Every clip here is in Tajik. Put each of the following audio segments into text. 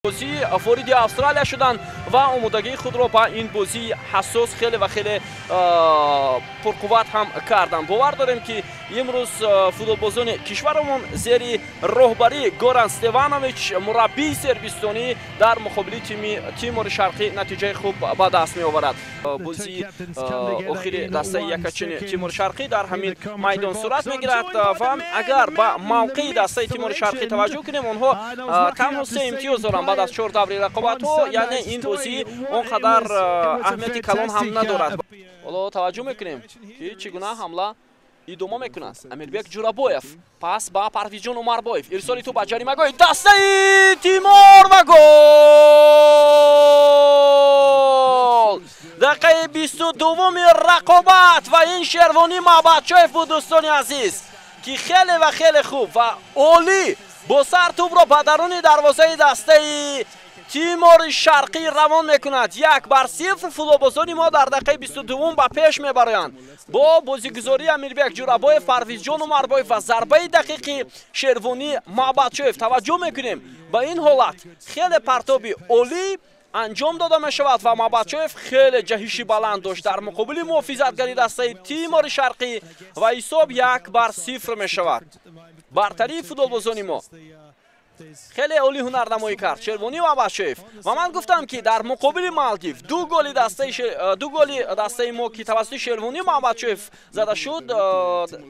Бозӣ вориди Австралия шуданд ва омодагии худро ба ин бозии ҳассос хеле ва хеле пурқувват ҳам карданд. Бовар дорем, ки имрӯз футболбозони кишварамон зери роҳбарии Горан Стеванович, мураббии сербистонӣ, дар муқобили тими Тимори Шарқӣ натиҷаи хуб ба даст меоварад. Бозии охири дастаи якачини Тимори Шарқӣ дар ҳамин майдон сурат мегирад ва агар ба мавқеи дастаи Тимори Шарқӣ таваҷҷӯҳ кунем, онҳо танҳо се имтиёз доранд баъд аз чор даври рақобатҳо, яъне ин бозӣ он қадар аҳамияти калон ҳам надорад. Ҳоло таваҷҷӯҳ мекунем, ки чӣ гуна ҳамла идома мекунад. Амирбек Ҷурабоев, пас ба Парвизҷон Умарбоев, ирсоли тӯб ба ҷаримагоҳи дастаи Тимор ва гол! Дақиқаи 22-уми рақобат ва ин Шервонӣ Маҳбатчоев буд, дӯстони азиз, ки хеле ва хеле хуб ва олӣ бо сар тӯбро ба даруни дарвозаи дастаи Тимори Шарқӣ равон мекунад. 1-0 футболбозони мо дар дақиқаи 22-ум ба пеш мебароянд бо бозигузории Амирбек Ҷурабоев, Парвизҷон Умарбоев ва зарбаи дақиқи Шервонӣ Маҳбатчоев. Таваҷҷӯҳ мекунем ба ин ҳолат, хеле партоби олӣ анҷом дода мешавад ва Маҳбатчоев хеле ҷаҳиши баланд дошт дар муқобили муҳофизатгари дастаи Тимори Шарқӣ ва ҳисоб 1-0 мешавад. Бартарии футболбозони мо, хеле олӣ ҳунарнамоӣ кард Шервонӣ Маҳбатчоев. Ва ман гуфтам, ки дар муқобили Малдив ду голи дастаи мо, ки тавассути Шервонӣ Маҳбатчоев зада шуд,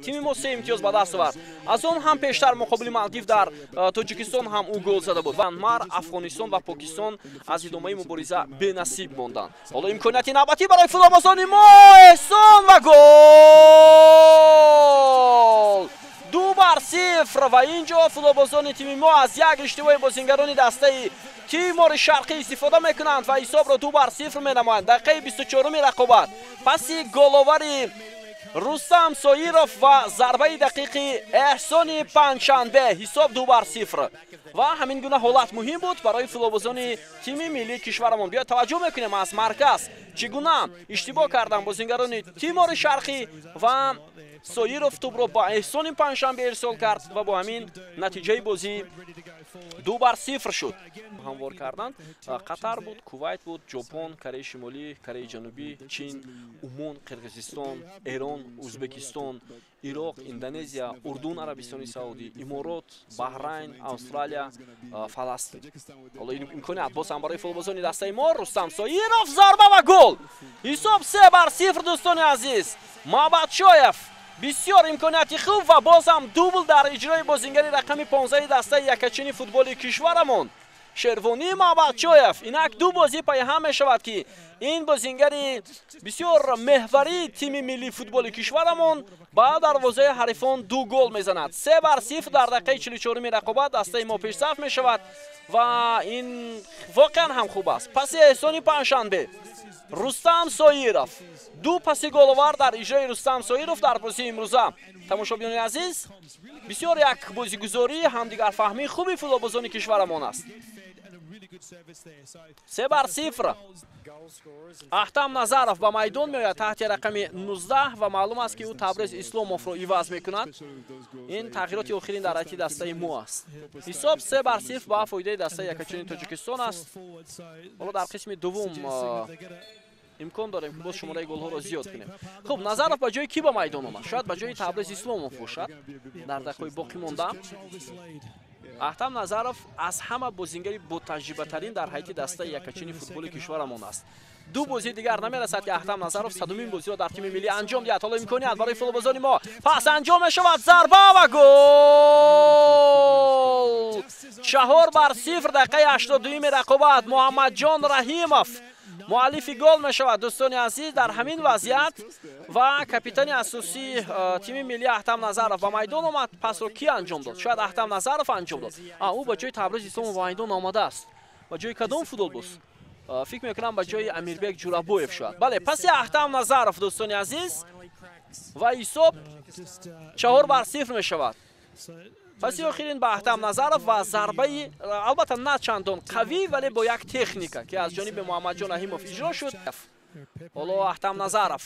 тими мо се имтиёз ба даст овард. Аз он ҳам пештар муқобили Малдив дар Тоҷикистон ҳам ӯ гол зада буд. Мянмар, Афғонистон ва Покистон аз идомаи мубориза бенасиб монданд. Ҳоло имконияти навбатӣ барои футболбозони мо, Эҳсон ва гол! 2-0 ва ин ҷо футболбозони тими мо аз як иштибоҳи бозингарони дастаи Тимори Шарқӣ истифода мекунанд ва ҳисобро 2-0 менамоянд. Дақиқаи 24-уми рақобат, паси головари Рустам Соиров ва зарбаи дақиқи Эҳсони Панҷшанбе, ҳисоб 2-0. Ва ҳамин гуна ҳолат муҳим буд барои футболбозони тими миллии кишварамон. Биёед, таваҷҷӯҳ мекунем, аз марказ чӣ гуна иштибоҳ карданд бозингарони Тимори Шарқӣ ва Соиров тӯбро ба Эҳсони Панҷшанбе ирсол кард ва бо ҳамин натиҷаи бозӣ 2-0 шуд. Ҳамвор карданд: Қатар буд, Кувайт буд, Ҷопон, Кореяи Шимолӣ, Кореяи Ҷанубӣ, Чин, Умон, Қирғизистон, Эрон, Ӯзбекистон, Ироқ, Индонезия, Урдун, Арабистони Саудӣ, Иморот, Баҳрайн, Австралия, Фаластин. Ҳоло имконият боз ҳам барои футболбозони дастаи мо. Рустам Соиров, зарба ва гол! Ҳисоб 3-0, дӯстони азиз. Маҳбатшоев, бисёр имконияти хуб ва боз ҳам дубл дар иҷрои бозингари рақами 15 дастаи якачини футболи кишварамон Шервонӣ Маҳбатчоев. Инак ду бозӣ пайҳам мешавад, ки ин бозингари бисёр меҳварии тими миллии футболи кишварамон ба дарвозаи ҳарифон ду гол мезанад. 3-0 дар дақиқаи 44-уми рақобат дастаи мо пешсаф мешавад ва ин воқеан ҳам хуб аст. Паси Эҳсони Панҷшанбе, Рустам Соиров, ду паси головар дар иҷрои Рустам Соиров дар бозии имрӯза. Тамошобинони азиз, бисёр як бозигузорӣ, ҳамдигарфаҳмии хуби футболбозони кишварамон аст. 3-0. Аҳтам Назаров ба майдон меояд таҳти рақами 19 ва маълум аст, ки ӯ Табрез Исломовро иваз мекунад. Ин тағйироти охирин дар ҳайати дастаи мо аст. Ҳисоб 3-0 ба фоидаи дастаи якачини Тоҷикистон аст. Ҳоло дар қисми дуввум имкон дорем, ки боз шумораи голҳоро зиёд кунем. Хуб, Назаров ба ҷои кӣ ба майдон омад? Шояд ба ҷои Табрез Исломов бошад. Дар дақиқаҳои боқӣ монда Аҳтам Назаров аз ҳама бозингари ботаҷрибатарин дар ҳайати дастаи якачини футболи кишварамон аст. Ду бозии дигар намерасад, ки Аҳтам Назаров 100-умин бозиро дар тими миллӣ анҷом диҳад. Ҳоло имконият барои футболбозони мо, пас анҷом мешавад, зарба ва гол! 4-0, дақиқаи 82-юми рақобат, Муҳаммадҷон Раҳимов муаллифи гол мешавад, дӯстони азиз, дар ҳамин вазъият. Ва капитани асосии тими миллӣ Аҳтам Назаров ба майдон омад. Пасро кӣ анҷом дод? Шояд Аҳтам Назаров анҷом дод. Ӯ ба ҷои Табриз Исломов ба майдон омадааст. Ба ҷои кадом футболбоз? Фикр мекунам, ба ҷои Амирбек Ҷурабоев шояд. Бале, паси Аҳтам Назаров, дӯстони азиз, ва ҳисоб 4-0 мешавад. Паси охирин ба Аҳтам Назаров ва зарбаи албатта на чандон қавӣ, вале бо як техника, ки аз ҷониби Муҳаммадҷон Раҳимов иҷро шуд. Ҳоло Аҳтам Назаров,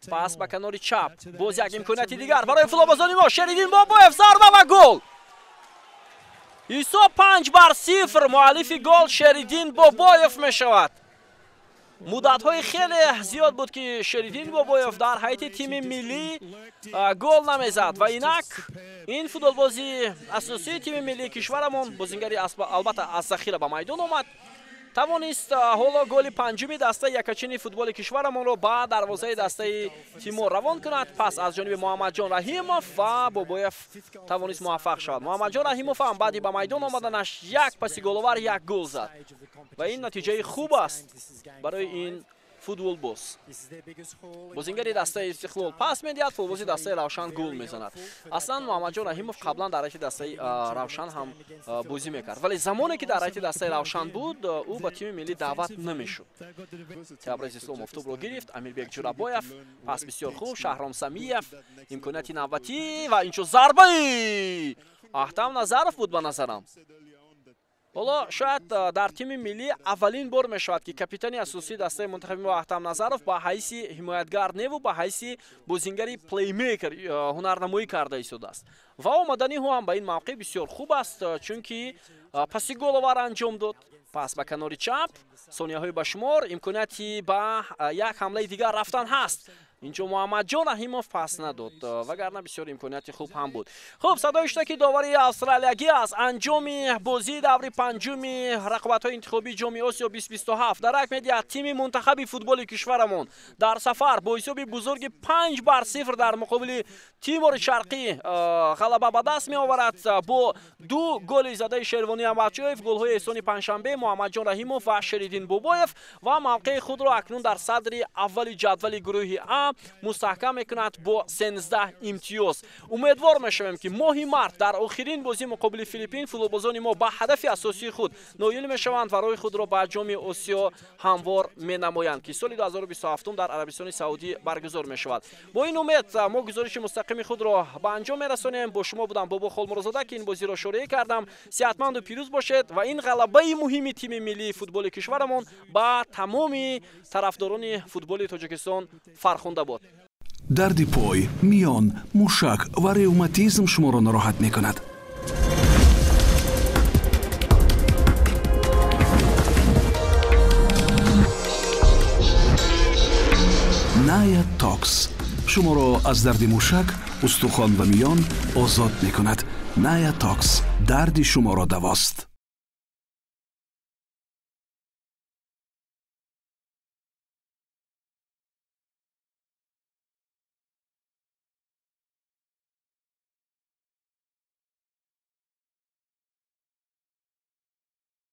пас ба канори чап, боз як имконияти дигар барои футболбозони мо. Шериддин Бобоев, зарба ва гол! Ҳисоб 5-0. Муаллифи гол Шериддин Бобоев мешавад. Муддатҳои хеле зиёд буд, ки Шериддин Бобоев дар ҳайати тими миллӣ гол намезад ва инак ин футболбози асосии тими миллии кишварамон, бозингари албатта аз захира ба майдон омад, тавонист ҳоло голи панҷуми дастаи якачини футболи кишварамонро ба дарвозаи дастаи Тимор равон кунад. Пас аз ҷониби Муҳаммадҷон Раҳимов ва Бобоев тавонист муваффақ шавад. Муҳаммадҷон Раҳимов ҳам баъди ба майдон омаданаш як паси головар як гол зад ва ин натиҷаи хуб аст барои ин футболбоз. Бозингари дастаи Истиқлол пас медиҳад, футболбози дастаи Равшан гол мезанад. Аслан Муҳаммадҷон Раҳимов қаблан дар ҳайати дастаи Равшан ҳам бозӣ мекард, вале замоне ки дар ҳайати дастаи Равшан буд, ӯ ба тими миллӣ даъват намешуд. Табриз Исломов тӯбро гирифт, Амирбек Ҷурабоев пас бисёр хуб, Шаҳром Самиев имконияти навбатӣ ва инчо зарбаи Аҳтам Назаров буд ба назарам. Ҳоло шояд дар тими миллӣ аввалин бор мешавад, ки капитани асосии дастаи мунтахаби мо Аҳтам Назаров ба ҳайси ҳимоятгар неву ба ҳайси бозингари плеймейкер ҳунарнамоӣ карда истодааст. Ва омадани ӯ ҳам ба ин мавқеъ бисёр хуб аст, чунки паси головар анҷом дод. Пас ба канори чап, сонияҳои ба шумор, имконияти ба як ҳамлаи дигар рафтан ҳаст. Инҷо Муҳаммадҷон Раҳимов пас надод, вагарна бисёр имконияти хуб ҳам буд. Хуб, садои шуда ки довари австралиягӣ аз анҷоми бозии даври панҷуми рақобатҳои интихобии Ҷоми Осиё 2027 дарак медиҳад. Тими мунтахаби футболи кишварамон дар сафар бо ҳисоби бузурги 5-0 дар муқобили Тимори Шарқӣ ғалаба ба даст меоварад бо ду голи задаи Шервонӣ Аҳмадшоев, голҳои Эҳсони Панҷшанбе, Муҳаммадҷон Раҳимов ва Шериддин Бобоев ва мавқеи худро акнун дар садри аввали ҷадвали гурӯҳи А мустаҳкам мекунад бо 13 имтиёз. Умедвор мешавем, ки моҳи март дар охирин бозӣ муқобили Филиппин футболбозони мо ба ҳадафи асосии худ ноил мешаванд ва роҳи худро ба Ҷоми Осиё ҳамвор менамоянд, ки соли 2027 дар Арабистони Саудӣ баргузор мешавад. Бо ин умед мо гузориши мустақими худро ба анҷом мерасонем. Бо шумо будам Бобо Холмурозода, ки ин бозиро шореҳӣ кардам. Сеҳатманду пирӯз бошед ва ин ғалабаи муҳими тими миллии футболи кишварамон ба тамоми тарафдорони футболи Тоҷикистон фархунда буд. Дарди пой, миён, мушак ва ревматизм шуморо нороҳат мекунад. Ная Токс шуморо аз дарди мушак, устухон ва миён озод мекунад. Ная Токс дарди шуморо давост.